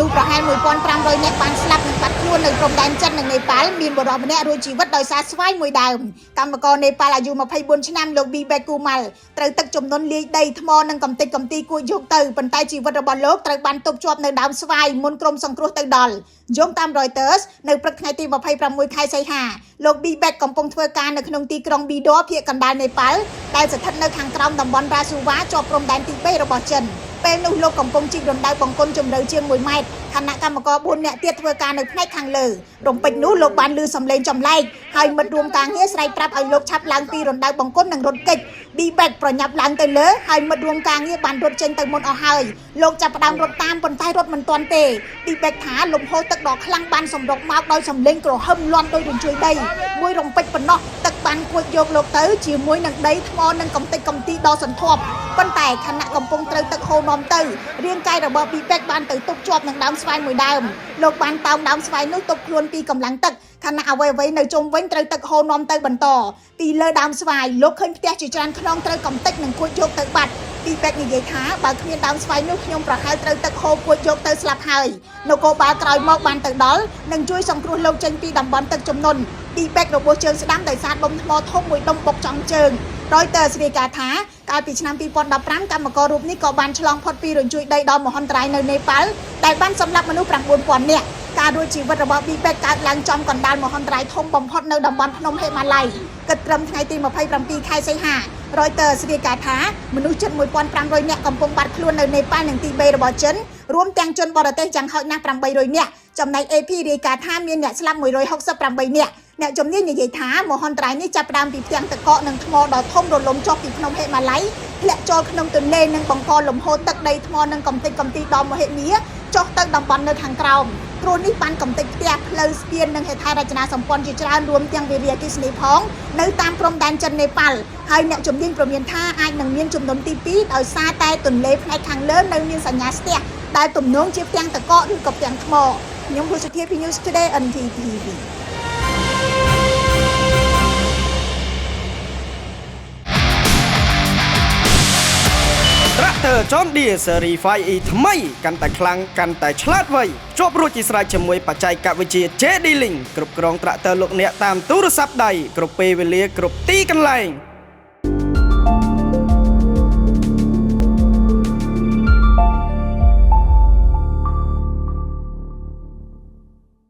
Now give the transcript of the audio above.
ស្សប្រហែល1500នាក់បានស្លាប់និងបាត់ខ្លួននៅព្រំដែនចិននិងនេប៉ាល់មានបុរសម្នាក់រួចជីវិតដោយសារស្វាយមួយដើមកម្មករនេប៉ាល់អាយុ24ឆ្នាំលោកប៊ីបេកគូម៉ាល់ត្រូវទឹកជំនន់លាយដីថ្មនិងកំទេចកំទីគួចយកទៅប៉ុន្តែជីវិតរបស់លោកត្រូវបានទប់ជាប់នៅដើមស្វាយមុនក្រុមសង្គ្រោះទៅដល់យោងតាម Reuters នៅព្រឹកថ្ងៃទី26ខែសីហាលោកប៊ីបេកកំពុងធ្វើការនៅក្នុងទីក្រុងប៊ីដរភាគកណ្ដាលនេប៉ាល់ដែលស្ថិតនៅខាងក្រោមតំបន់រ៉ាស៊ូវ៉ាជាប់ព្រំដែនទីបេរបស់ចិនពេលនោះលោកកំពុងជីករណ្ដៅបង្គន់ជម្រៅជាង1ម៉ែត្រខណៈកម្មករ4នាក់ទៀតធ្វើការនៅផ្នែកខាងលើរំពេចនោះលោកបានឮសំឡេងចម្លែកហើយមិត្តរួមការងារស្រែកប្រាប់ឲ្យលោកឆាប់ឡើងពីរណ្ដៅបង្គន់និងរត់គេចប៊ីបេកប្រញាប់ឡើងទៅលើហើយមិត្តរួមការងារបានរត់ចេញទៅមុនអស់ហើយលោកចាប់ផ្ដើមរត់តាមប៉ុន្តែរត់មិនទាន់ទេប៊ីបេកថាលំហូរទឹកដ៏ខ្លាំងបានសម្រុកមកដោយសំឡេងគ្រហឹមលាន់ដោយរញ្ជួយដីមួយរំពេចប៉ុណ្ណោះទឹកបានគួចយកលោកទៅជាមួយនឹងដីថ្មនិងកំទេចកំទីដ៏សន្ធាប់ប៉ុន្តែខណៈកំពុងត្រូវទឹកហូរនាំទៅរាងកាយរបស់ប៊ីបេកបានទៅទប់ជាប់នឹងដើមស្វាយមួយដើមលោកបានតោងដើមស្វាយនោះទប់ខ្លួនពីកម្លាំងទឹកខណៈអ្វីៗនៅជុំវិញត្រូវទឹកហូរនាំទៅបន្តពីលើដើមស្វាយលោកឃើញផ្ទះជាច្រើនខ្នងត្រូវកំទេចនិងគួចយកទៅបាត់ពីពេកនិយាយថាបើគ្មានដើមស្វាយនោះខ្ញុំប្រហែលត្រូវទឹកហូរគួចយកទៅស្លាប់ហើយនគរបាលក្រោយមកបានទៅដល់និងជួយសង្គ្រោះលោកចេញពីតំបន់ទឹកជំនន់ពីពេករបួសជើងស្ដាំដោយសារដុំថ្មធំមួយដុំបុកចំជើង Reuters រាយការណ៍ថាកាលពីឆ្នាំ2015កម្មកររូបនេះក៏បានឆ្លងផុតពីរញ្ជួយដីដ៏មហន្តរាយនៅនេប៉ាល់ដែលបានសម្លាប់មនុស្ស9000នាក់ការរួចជីវិតរបស់ប៊ីបេកកើតឡើងចំកណ្ដាលមហន្តរាយធំបំផុតនៅតំបន់ភ្នំហិមាល័យគិតត្រឹមថ្ងៃទី27ខែសីហា Reuters រាយការណ៍ថាមនុស្សជិត1500នាក់កំពុងបាត់ខ្លួននៅនេប៉ាល់និងទីបេរបស់ចិនរួមទាំងជនបរទេសយ៉ាងហោចណាស់800នាក់ចំណែក AP រាយការណ៍ថាមានអ្នកស្លាប់168នាក់អ្នកជំនាញនិយាយថាមហន្តរាយនេះចាប់ផ្ដើមពីផ្ទាំងទឹកកកនិងថ្មដ៏ធំរលំចុះពីភ្នំហិមាល័យធ្លាក់ចូលក្នុងទន្លេនិងបង្កលំហូរទឹកដីថ្មនិងកំទេចកំទីដ៏មហិមាចុះទៅតំបន់នៅខាងក្រោមគ្រោះនេះបានកំទេចផ្ទះផ្លូវស្ពាននិងហេដ្ឋារចនាសម្ព័ន្ធជាច្រើនរួមទាំងវារីអគ្គិសនីផងនៅតាមព្រំដែនចិននេប៉ាល់ហើយអ្នកជំនាញព្រមានថាអាចនឹងមានជំនន់ទី2ដោយសារតែទន្លេផ្នែកខាងលើនៅមានសញ្ញាស្ទះដែលទំនងជាផ្ទាំងទឹកកកឬក៏ផ្ទាំងថ្មខ្ញុំភូសុធាពី News Today NTTV ត្រាក់ទ័រ John Deere Series 5E ថ្មីកាន់តែខ្លាំងកាន់តែឆ្លាតវៃជាប់រួចជាស្រេចជាមួយបច្ចេកវិទ្យា JD Link គ្រប់គ្រងត្រាក់ទ័រលោកអ្នកតាមទូរស័ព្ទដៃគ្រប់ពេលវេលាគ្រប់ទីកន្លែង។